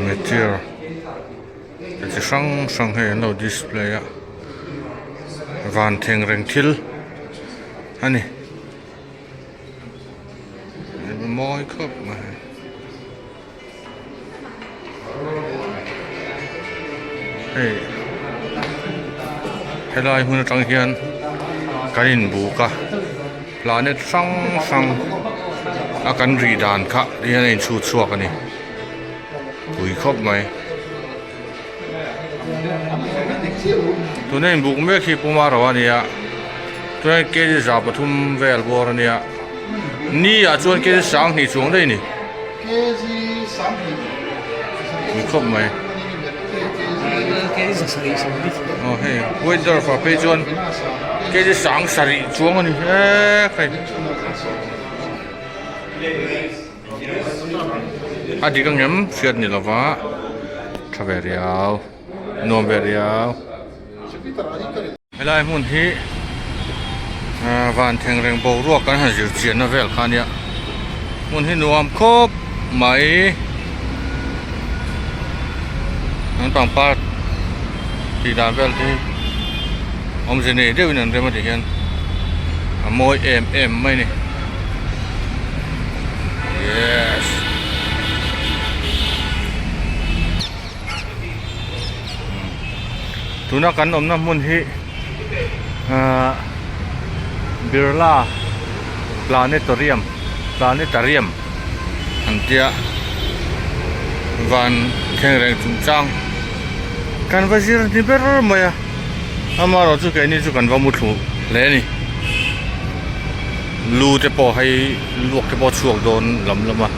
Meteor chi hrang hrang hei an lo display a van thleng reng thil a ni mawi khawp mai. Hei helai hmun atang hian kan inbuk a planet hrang hrang a kan rih dan kha ti hian a inchhut chhuak a ni pui khawp mai tuna inbuk mek hi puma ro a ni a chuan kg 300 vel bawr a nia ni ah chuan kg 20 chuang daih a ni. Pui khawp mai aw hei white dwarf ah phei chuan kg 70 chuang a ni mek hei a dik ang em hriat ni lova tha ve riau nuam ve riau. Helai hmun hi van thleng reng boruak kan han zir chianna vel kha ania hmun hi nuam khawp mai an pangpar tih dan vel te hi awmze nei deuhin an rem a ti hian a mawi em em mai a ni yes. Tuna kan awmna hmun hi ahh Birla Planetarium Planetarium an tia van thleng reng chung chang kan va zir ni ber mai a amaherawh chu keini chu kan va mu thlu hle a ni lu te pawh hei luak te pawh a chhuak dawn lam lam a.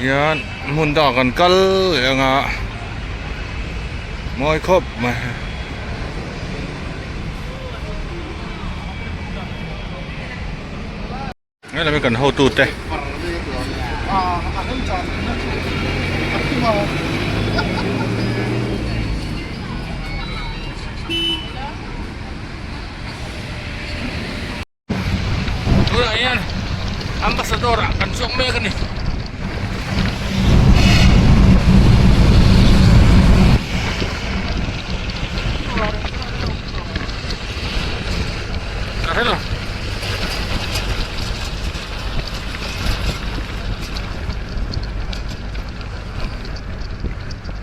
Tihian hmun dangah kan kal leh anga mawi khawp mai. Helai hi kan hotute tunah hian ambassador ah kan chuak mek a ni. Ka hre lo.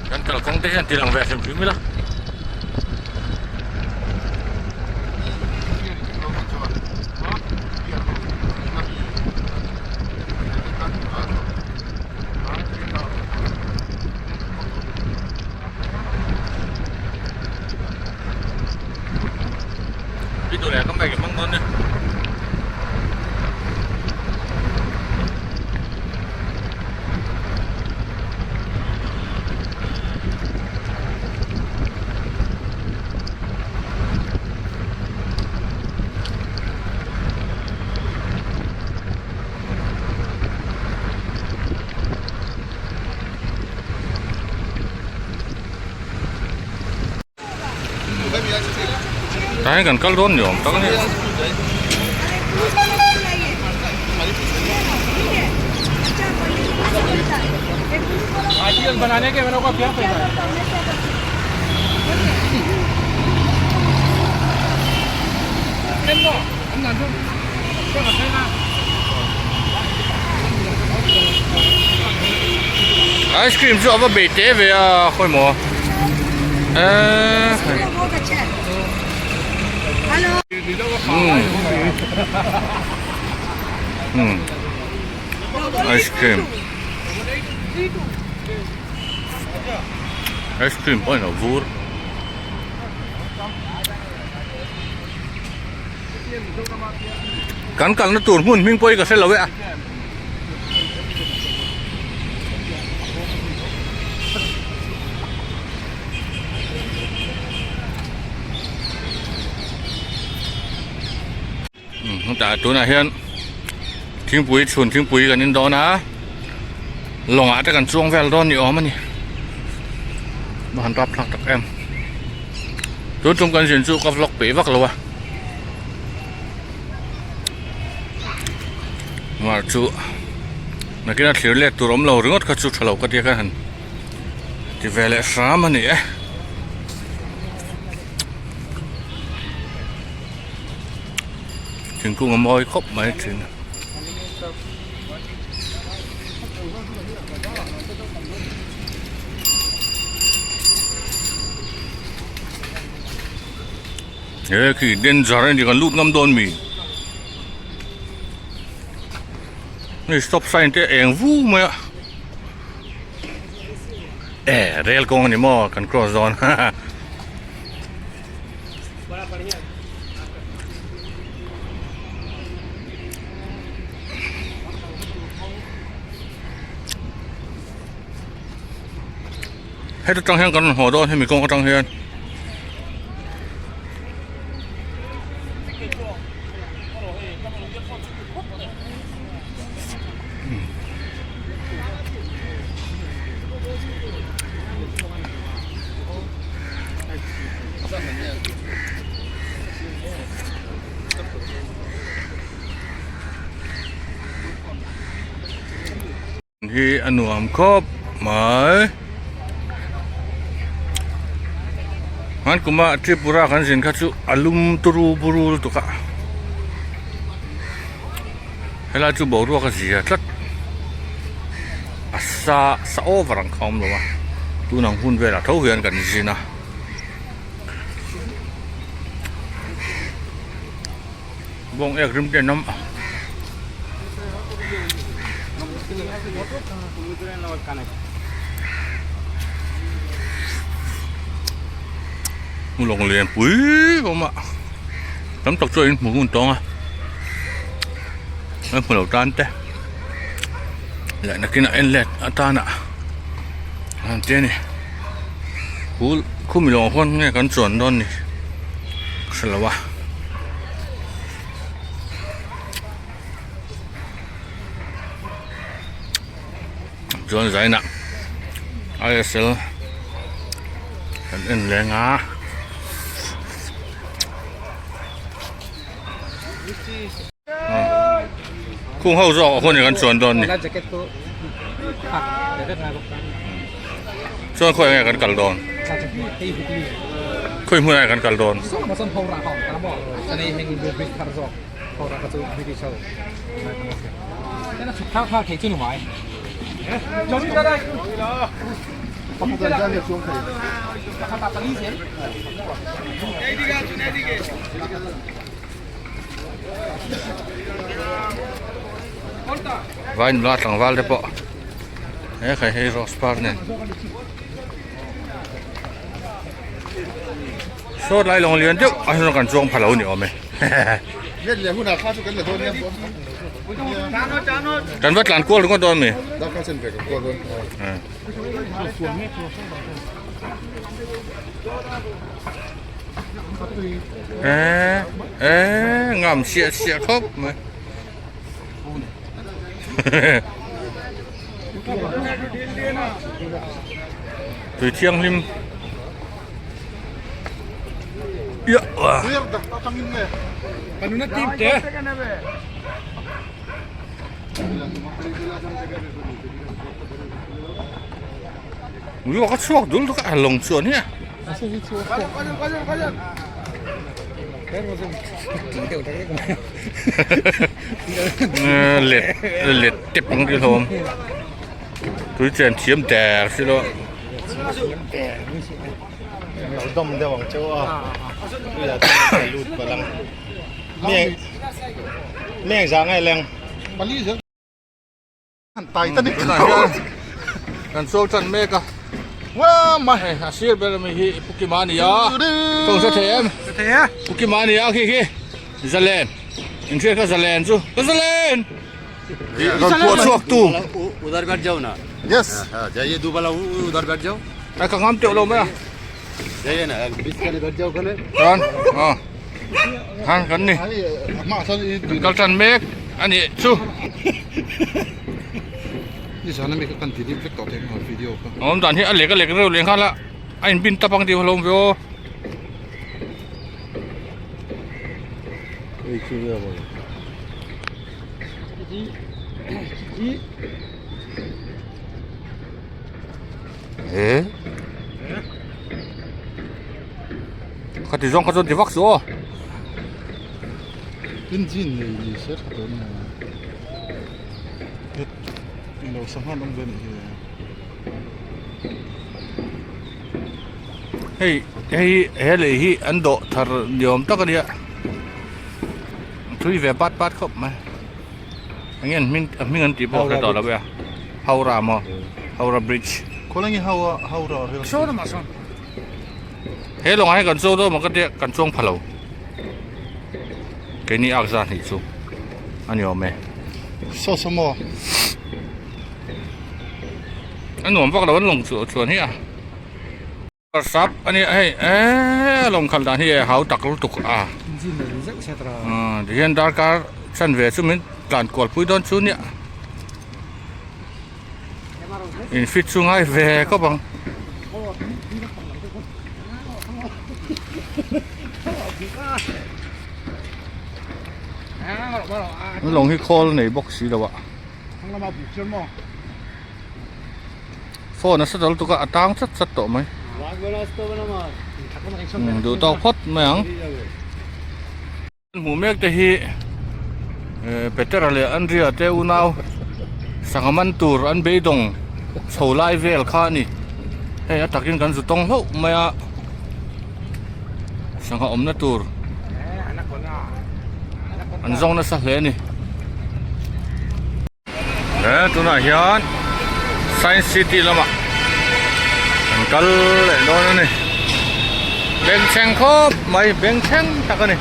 Kan kalkawng te hian ti lang ve hrim hrim ila. Video này có mấy cái măng non đấy. Tah hian kan kal dawn ni awm tak a ni. Ice cream chu a va bei teh ve a khawi maw eee umm ice cream ice cream pawh a inlo vur. Kan kalna tur hmun hming pawh hi ka hre lo e a. Hetah tunah hian thingpui chhun thingpui kan in dawn a lawngah te kan chuang vel dawn ni awm a ni. A han rap thlak tak em. Tun tum kan zin chu ka vlog peih vak lo a. Mar chu nakin a thlir let tur awm lo ringawt kha chu tha lo ka tia ka han ti ve leh hram a ni e. Thingkung a mawi khawp mai thin a. He khi danger a ni kan lut ngam dawn mi hei stop sign te eng vu mai a e rail kawng a ni maw kan cross dawn Heta tang hian kan rawn haw dawn hemi kawng atang hian. Hi a nuam khawp mai han kuma Tripura kan zin kha chu a lum turu buru lutuk a helai chu boruak a zia tlat a sa sa over ang kha a awm lo a tun ang hun velah tho hian kan zin a. Bawng ek rim te an awm a. Lawng lian pui a awm a tam tak chuan in hmu ngun tawng a an hmu lo tan te leh nakinah en let atana an ti a ni khu khumi lawngah khuan nge kan chuan dawn ni ka hre lo a. Chuan zainah ISL kan en leng a. Khung ho zawk ah khuan kan chuan dawn ni. Chuan khawi nge kan kal dawn? Khawi hmunah nge kan kal dawn? Vai nula tlangval te pawh he khai hei rose par nen saw lai lawng lian deuh a hian kan chuang pha lo ni awm e kan va tlan kual ringawt dawn mi. Eee eee ngam siah siah khawp mai tui thianghlim iah Ui ka chhuak dul duk a lawng chuan hi a. Let let tep ang ti hlawm. Tui chen thiam der si lo. Dom deuh ang cheu a. Lut palang. Meng za ngai leng. Kan sawl tan mek a hei a sir ber ami hi Pu Kima a ni a tawng hre thei em Pu Kima a ni a khi khi Zalen inhriat kha Zalen chu ka Zalen rawn phuah chhuak tu a ka ngam teuh lo mai a chuan han kan ni kal tan mek a nih chu. Awm dan hi a lek a lek reuh leh nghal a. A inbin tap ang tih hlawm ve aw. He Khati zawng kha chuan ti vak suh aw. Engine nei ni se tha dawn nia. Het englo sangha an awm ve anih hi. Hei hei he lei hi an dawh thar ni awm tak a nia thui ve pat pat khawp mai eng nge an hming a hming an tih pawh ka hre tawh lo a Howrah maw Howrah bridge Khaw nge Howrah Howrah He lawngah hian kan chuang dawn maw ka tia kan chuang pha lo keini ak zan hnih chu a ni awm e. Saw saw maw? A nuam vak lo an lawng chu chuan hi a. Sap a nia hei eee lawng khalh dan hi a hau tak lutuk a. Tihian darkar chanve chu min tlan kual pui dawn chu nia. In fit chu ngai ve khawp ang. Lawng hi khawl nei bawk si lo a. Phone a sa dal tuk a a tang chat chat tawh mai. Duh tawk phawt mai ang. Hmuh mek te hi Petera leh Andrea te unau sangha man tur an beidawng chho lai vel kha a ni. Hei a takin kan zu tawng hlauh mai a sangha awmna tur an zawng nasa hle a ni. He tunah hian Science City lamah kan kal leh dawn a ni. Bengchheng khawp mai bengchheng tak a ni.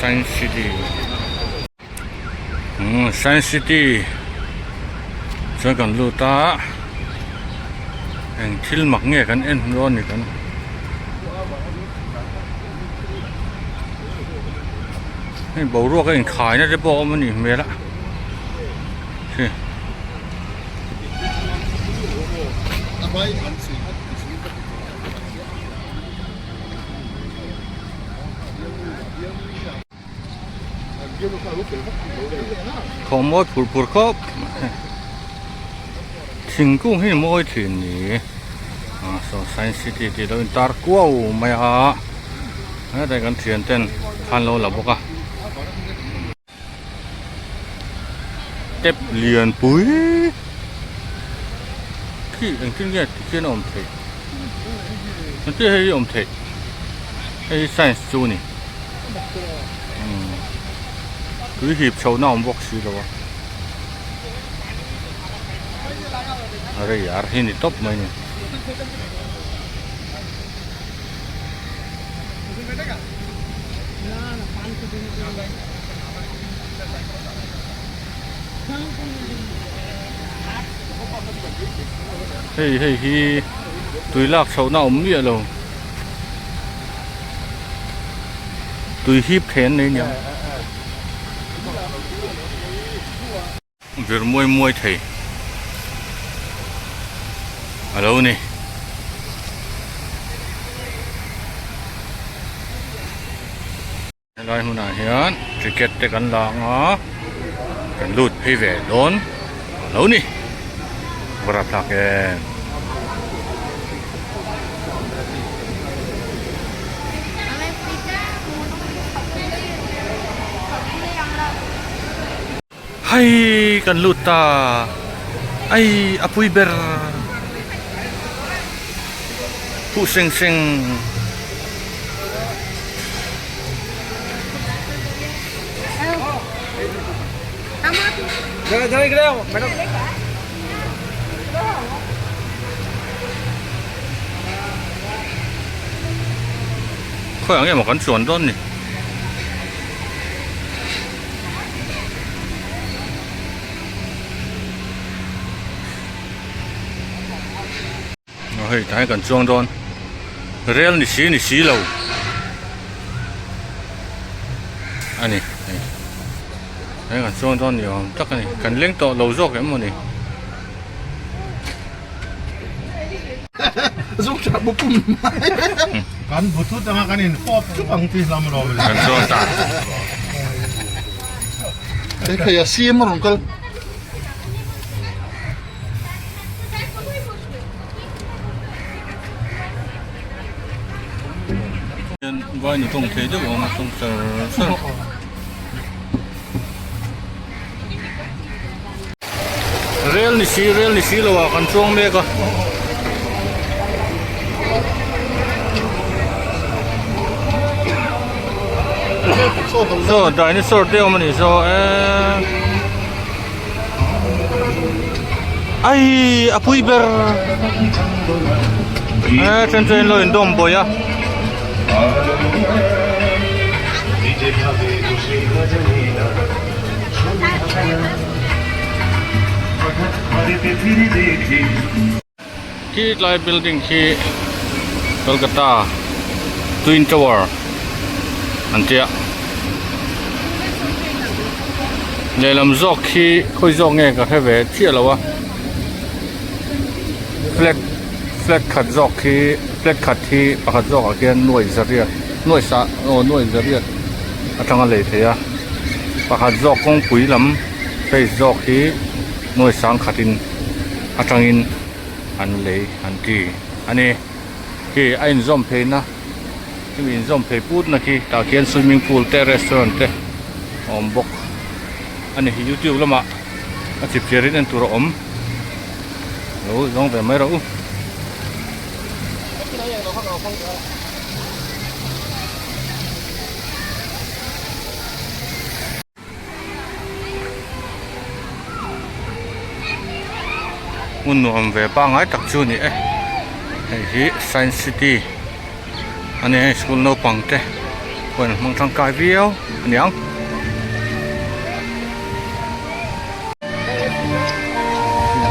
Science City umm Science City chuan kan lut a eng thil mak nge kan en dawn ni kan hei boruak a inkhaina te pawh a awm a nih hmel a. Thawm mawi phur phur khawp thingkung hi mawi thin ni ah saw science city tih lo in tar kuau mai a hetlai kan thian ten khan lo la bawk a. Step lian pui khi engtin nge ti khian a awm theih engtin hei hi a awm theih hei hi science chu a ni umm tui hip chho na a awm bawk si lo a a rei ar hi ni tawp mai a ni. Hei hei hi tui lak chhohna a awm miah lo tui hip thei an nei nia. Vir muai muai thei a lo ni. Helai hmunah hian ticket te kan la ang a, kan lut phei ve dawn a lo ni. Vawrah thlak em. Hei kan lut ta ai a pui ber phuh seng seng. Khawiah nge maw kan chuan dawn ni. Hei tah hian kan chuang dawn rel ni si ni si lo a ni hei tah hian kan chuang dawn ni awm tak a ni kan leng tawh lo zawk em maw ni. Kan bu thut anga kan in fawp thup ang tih lam rawh le. Kan chuang ta. Hei thei a sim a rawn kal. Vai ni tawng thei deuh ang a tawng char char. Rel ni si rel ni si lo ah kan chuang mek a. Saw dinosaur te awm a ni saw eee ai a pui ber eee then chuan in lo in dawm bawih a. Khi tlai building khi Kolkata Twin Tower an tia lehlam zawk khi khawi zawk nge ka hre ve chiah lo a flat flat khat zawk khi flat khat hi pakhat zawk ah khian nuai zariat nuai sa aw nuai zariat atanga lei theih a pakhat zawk kawngpui lam phase zawk hi nuai sang khatin atangin an lei an ti a ni khi a inzawm pheina hemi inzawm phei put na khi tah khian swimming pool te restaurant te a awm bawk a ni youtube lamah a chip chiar in en tur a awm lo zawng ve mai rawh u. Hmun nuam ve pangngai tak chu a ni e hei hi science city a ni hei school naupang te pawhin an hmang tangkai viau a ni ang.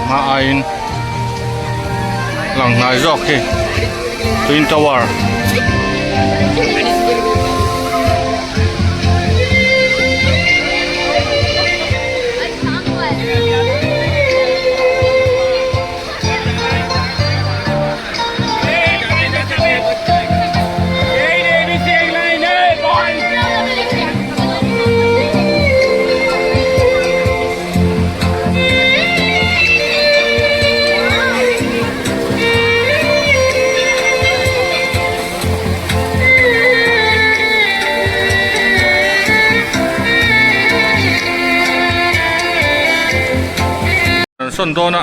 Hma aiin lang hnai zawk hi twin tower. Sawn dawn a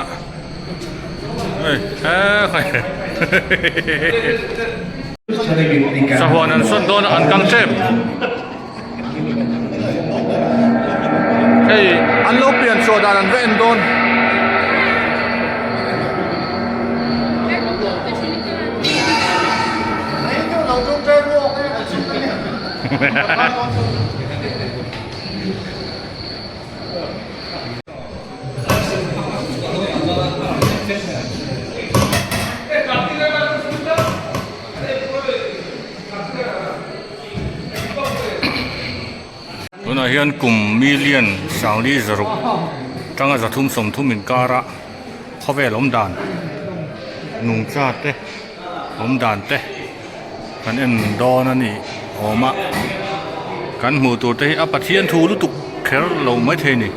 Sahuan an sawn dawn a an kang tep hei an lo pian chhuah dan an va en dawn. Tunah hian kum million sangli zaruk tanga zathum sawmthum inkara khawvel awm dan nungcha te awm dan te kan en dawn a ni awm a kan hmuh tur te hi a Pathian thu lutuk kher lo maithei a ni.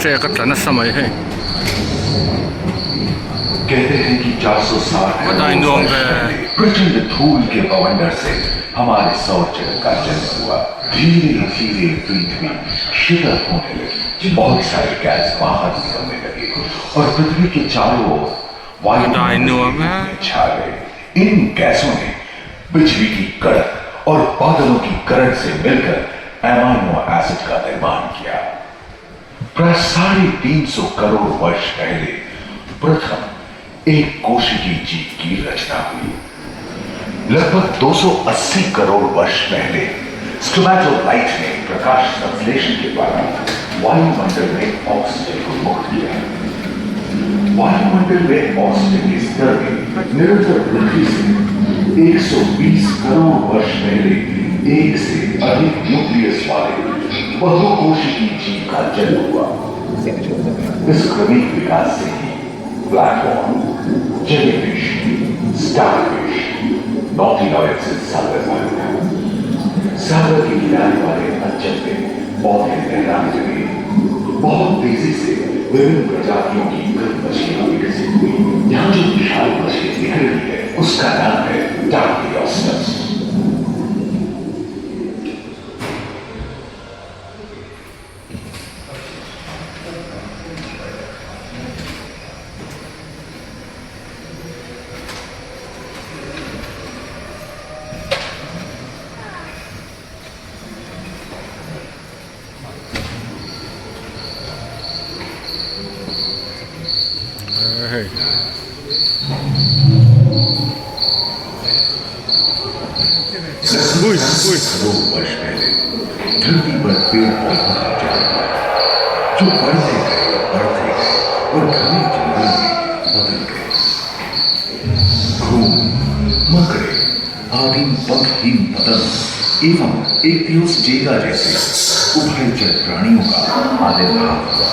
Trek a tla nasa mai hei. A nuam ve. A dai nuam e. एक कोशिकी जीव की रचना हुई। लगभग 280 करोड़ वर्ष पहले स्ट्रोमेटोलाइट ने प्रकाश संश्लेषण के द्वारा वायुमंडल में ऑक्सीजन को मुक्त किया। वायुमंडल में ऑक्सीजन के स्तर में निरंतर वृद्धि से 120 करोड़ वर्ष पहले एक से अधिक न्यूक्लियस वाले बहुकोशिकी जीव का जन्म हुआ। इस क्रमिक विकास से ही flatworm, jellyfish, starfish, nautiloid से सागर बन उठा। सागर के किनारे वाले अंचल में पौधे लहराने लगे। बहुत तेजी से विभिन्न प्रजातियों की कई मछलियां विकसित हुई। यहाँ जो विशाल मछली दिख रही है, उसका नाम है डार्कियोस्टस। Hei. Ui, ui. करोड़ वर्ष पहले धरती पर पेड़ पौधों का जन्म हुआ, जो बढ़ते गए, बढ़ते गए और घने जंगल में बदल गए। घून, मकड़े, आदिम पंखहीन पतंग एवं एक्टियोस्टेगा जैसे उभयचर प्राणियों का आविर्भाव हुआ।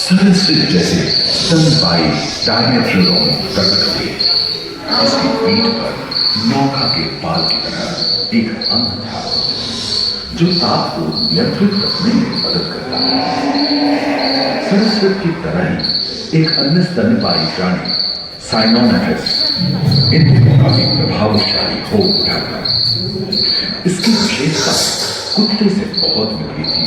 सरीसृप जैसे स्तनपायी डायमेट्रोडोन प्रकट हुए, जिसकी पीठ पर नौका के पाल की तरह एक अंग था, जो ताप को नियंत्रित रखने में मदद करता था। सरीसृप की तरह ही एक अन्य स्तनपायी प्राणी साइनोनेथिस इन दिनों काफी प्रभावशाली हो उठा था। इसकी विशेषता कुत्ते से बहुत मिलती थी।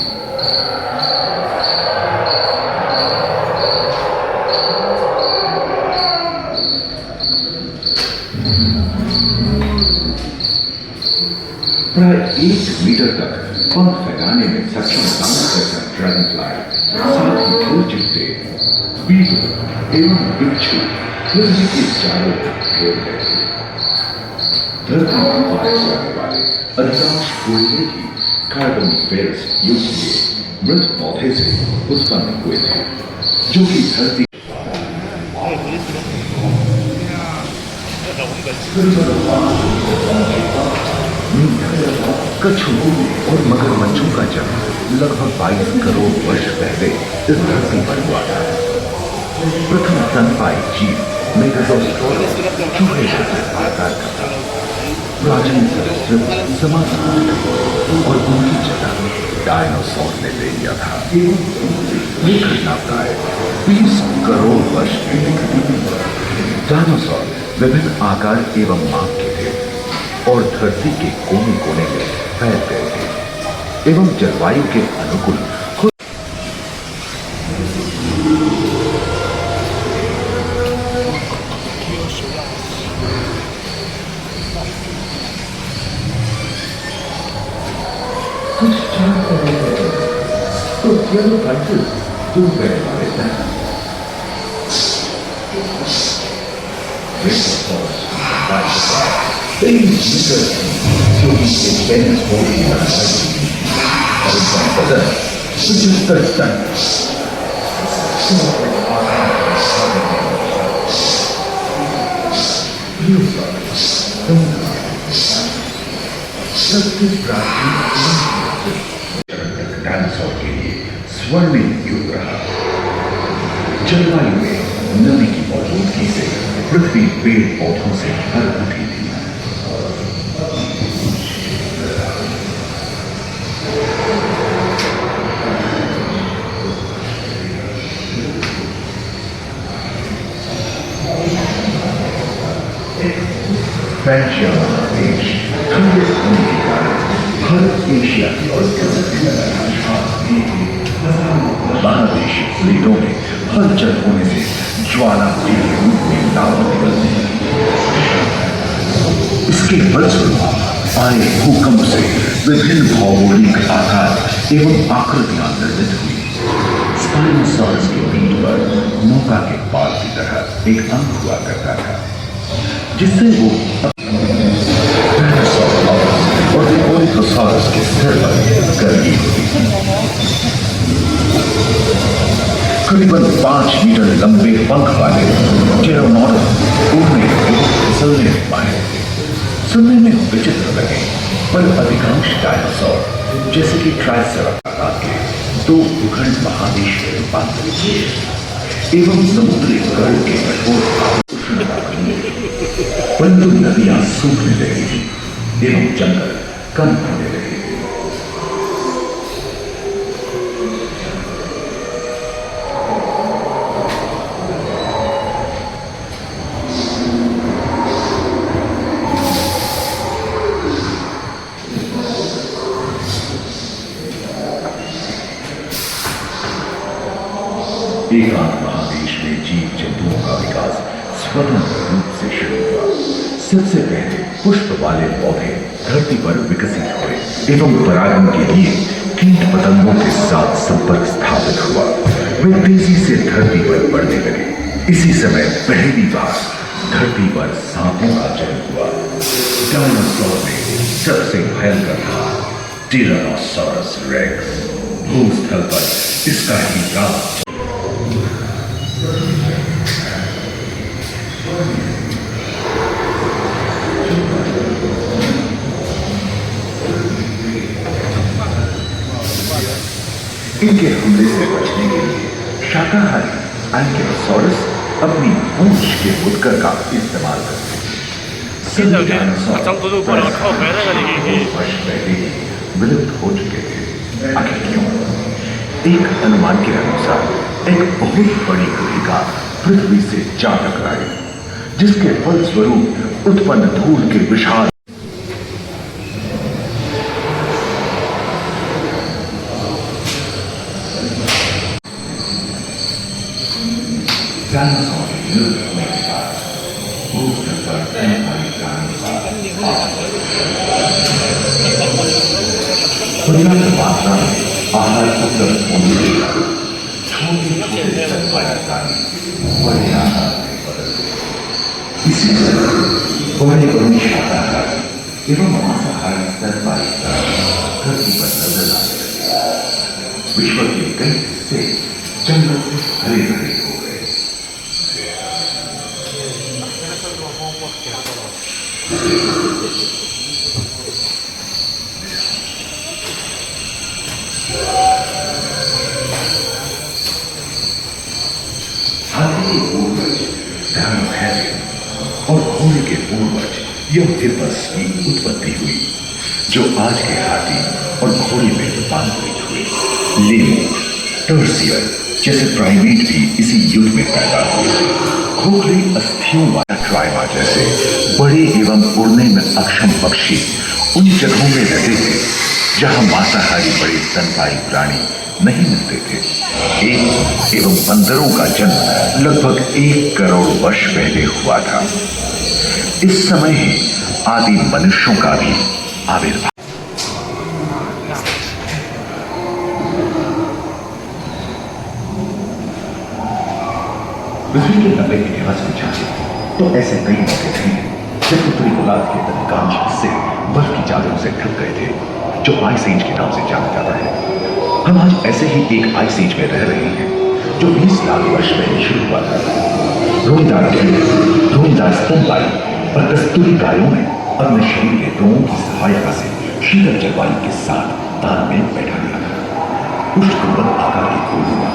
प्राय 1 मीटर तक पंख फैलाने में सक्षम सांप जैसा ड्रैगन फ्लाई, साथ ही धूल-चिट्टे, बीटल एवं बिच्छू पृथ्वी के चारों ओर घेर गए थे। धरती पर पाए जाने वाले अधिकांश कोयले भी कार्बोनिफेरस युग के मृत पौधे से उत्पन्न हुए थे, जो कि धरती कछुओं और मगरमच्छों का जन्म लगभग 22 करोड़ वर्ष पहले इस धरती पर हुआ था। प्रथम स्तनपायी जीव मेगाडोस्टोरस चूहे जैसे आकार का था। प्राचीन सरीसृप समाप्त हो गए और उनकी जगह डायनासोर ने ले लिया था। ये घटना प्राय 20 करोड़ वर्ष पहले घटी थी। डायनासोर विभिन्न आकार एवं माप के थे और धरती के कोने कोने में फैल गए थे एवं जलवायु के अनुकूल खुद कुछ 4 करोड़ पहले तो थियरोफाइसिस दूर रहने वाले थे। ब्रेकियोसॉरस की लंबाई 23 मीटर थी, जो कि एक टेनिस बॉल की लंबाई थी और उनका वजन 75 टन। आकार सागर में प्लियोसॉरस समुद्र में सबसे प्राचीन एवं डायनासोर के लिए स्वर्णिम युग रहा। जलवायु में नमी की मौजूदगी से पृथ्वी पेड़ पौधों से भर उठी थी। पैंजिया महादेश खंडित होने के कारण भारत एशिया की ओर खिसकने लगा था। महादेशीय प्लेटों में हलचल होने से ज्वालामुखी के रूप में लावा निकलने लगी। इसके फलस्वरूप आए भूकंप से विभिन्न भौगोलिक आकार एवं आकृतियां निर्मित हुई। स्पाइनोसॉरस की पीठ पर नौका के पाल की तरह एक अंग हुआ करता था जिससे वो और ओरिथोसॉरस के सिर पर गर्मी होती थी। करीबन 5 मीटर लंबे पंख वाले टेरोनॉडन उड़ने एवं फिसलने में माहिर थे। सुनने में विचित्र लगे, पर अधिकांश डायनासोर जैसे कि ट्राइसेराटॉप के दो भूखंड महादेश में रूपांतरित हुए एवं समुद्री गर्ल के कठोर उष्णता बनी, परंतु नदियां सूखने लगी थी एवं जंगल कम होने लगे थे। एकांत महादेश में जीव जंतुओं का विकास स्वतंत्र रूप से शुरू हुआ। सबसे पहले पुष्प वाले पौधे धरती पर विकसित हुए एवं परागण के लिए कीट पतंगों के साथ संपर्क स्थापित हुआ। वे तेजी से धरती पर बढ़ने लगे। इसी समय पहली बार धरती पर सांपों का जन्म हुआ। डायनासोर में सबसे भयंकर था टिरानोसोरस रेक्स। भूस्थल पर इसका ही राज। इनके हमले से बचने के लिए शाकाहारी एंकिलोसॉरस अपनी पूंछ के मुदकर का इस्तेमाल करते थे। सभी डायनासोर वर्ष पहले ही विलुप्त हो चुके थे। आखिर क्यों? एक अनुमान के अनुसार एक बहुत बड़ी गुहिका पृथ्वी से जा टकराई, जिसके फलस्वरूप उत्पन्न धूल के विशाल डायनासोर के विलुप्त होने के बाद भूस्थल पर स्तनधारी प्राणियों का पर्याप्त मात्रा में आहार उपलब्ध होने के कारण छोटे छोटे स्तनपायी प्राणी बड़े आकार में बदल गए। इसी तरह बड़े बड़े शाकाहारी एवं मांसाहारी स्तनपायी प्राणी धरती पर नजर आने लगे। विश्व के कई हिस्से जंगल से हरे भरे हो गए। हाथी के पूर्वज डायनोथेरियम और घोड़े के पूर्वज यमहिपस की उत्पत्ति हुई, जो आज के हाथी और घोड़े में रूपांतरित हुए। लेमूर, टर्सियर जैसे प्राइमेट भी इसी युग में पैदा हुए। खोखले अस्थियों वाला ट्राइमा जैसे बड़े एवं उड़ने में अक्षम पक्षी उन जगहों में रहते थे जहां मांसाहारी बड़े स्तनपायी प्राणी नहीं मिलते थे। एक एवं बंदरों का जन्म लगभग 1 करोड़ वर्ष पहले हुआ था। इस समय ही आदि मनुष्यों का भी आविर्भाव। पृथ्वी के लंबे इतिहास में जाए तो ऐसे कई मौके रहे हैं जब उत्तरी गोलार्ध के अधिकांश हिस्से बर्फ की चादरों से ढक गए थे, जो आइस एज के नाम से जाना जाता है। हम आज ऐसे ही एक आइस एज में रह रहे हैं जो 20 लाख वर्ष पहले शुरू हुआ था। रोईदार कीड़े, रोईदार स्तनपायी और कस्तूरी गायों ने अपने शरीर के रोमों की सहायता से शीतल जलवायु के साथ तालमेल बैठा लिया था। पुष्ट आकार के खोलनुमा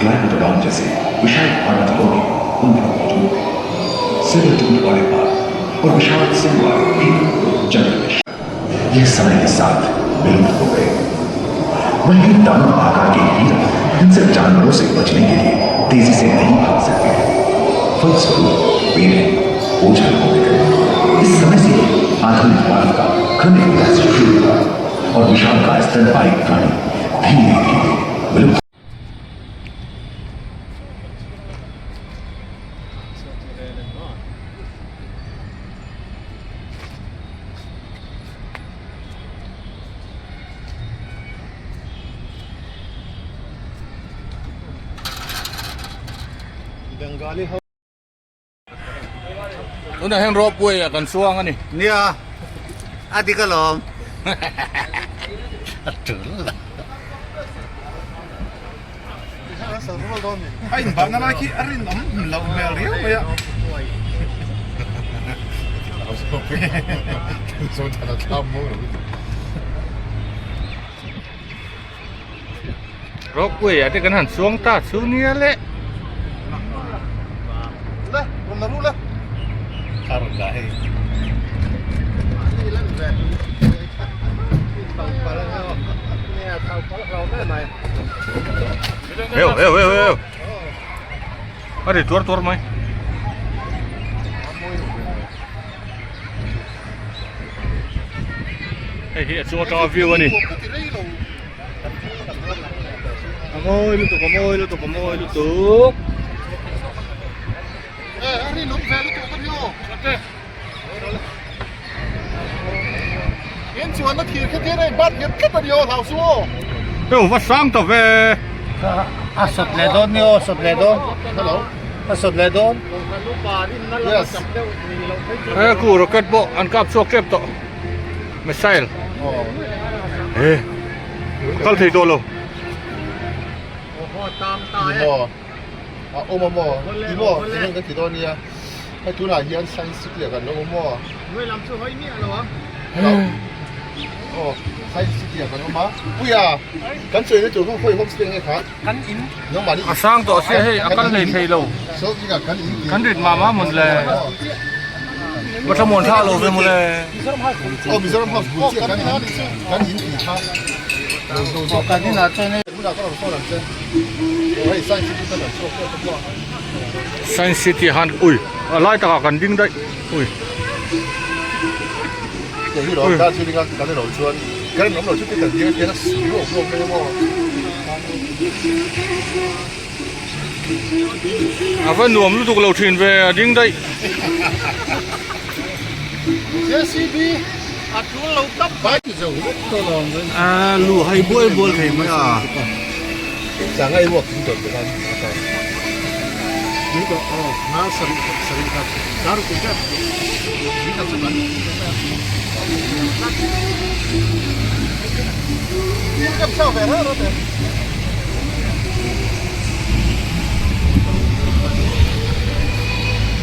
ग्लाइकोडॉन जैसे विशाल आर्माडिलो भी उन दिनों मौजूद थे। सिर टूट वाले बाल और विशाल सिंह वाले एक जंगल में यह समय के साथ विलुप्त हो गए। वहीं दानव आकार के हिरण हिंसक जानवरों से बचने के लिए तेजी से नहीं भाग सकते थे। फलस्वरूप वे ओझल होने गए। इस समय से आधुनिक मानव का क्रमिक विकास शुरू हुआ और विशाल का स्तनपायी प्राणी धीरे धीरे विलुप्त। Bengali ho. Tunah hian ropeway ah kan chuang a ni. Nia, a dik alawm. A tul la. A inbahna lai khi a rinawm loh hmel riau mai a. Ropeway ah te kan han chuang ta chu nia le. Le, rawn la ru le. Kha rawn la hei. Heu heu heu heu. A ri tuar tuar mai. Hei hi a chung atanga view a ni. A mawi lutuk a mawi lutuk a mawi lutuk. Eh, a rinawm ve lutuk a ni aw. In chuan a thir kha tir a inbat nghet tlat a ni aw hlau su aw. Heu va sang ta ve. A sawt leh dawn ni aw sawt leh dawn. Hello. A sawt leh dawn. Yes. He ku rocket pawh an kap chhuak tep tawh. Missile. He. Kal thei tawh lo. Ni maw? A awm a maw? Ni maw? Eng kan ti dawn nia. Hei tunah hian Science City ah kan lo awm maw? Hnuai lam chu hawi miah lo a. Hello. Aw, Science City ah kan awm a. Puia, kan chawina tur kha khawi homestay nge kha? Kan in. Nangmahni A sang tawh sia hei a kal hlei thei lo. So, tingah kan in Kan rit mah mah mawn le. Va thlamuan thla lo ve maw le. Aw, Mizoram House bul chiah kan in kan in tih kha. Aw, kan in ah chuan hei. Hmunah ka rawn sawn ang che. Aw, hei Science City kan rawn chhuak tawh ta pawh a. Science City han ui a lai takah kan ding daih ui. Kei hi rawn Darjeeling a kan ilo chuan kan awm lo chu kan ding atian a sui awm awm mai maw. A va nuam lutuk lo thin ve a ding daih. JCB a tul lo tap bai ti zo vek tawh lo ang A lu hai bual bual thei mai a. Sangai ruak thing tawh te khan a ta. Ni to aw nga sarih sarih khat dar kum te ni khat chu kan Ni kam chau ve ra ra te.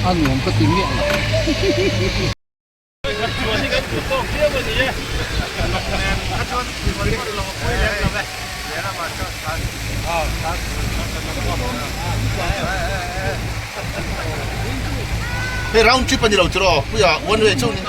A nuam ka ti miah lo. Hei round trip a ni lo chu rawh puia one way chauh ni.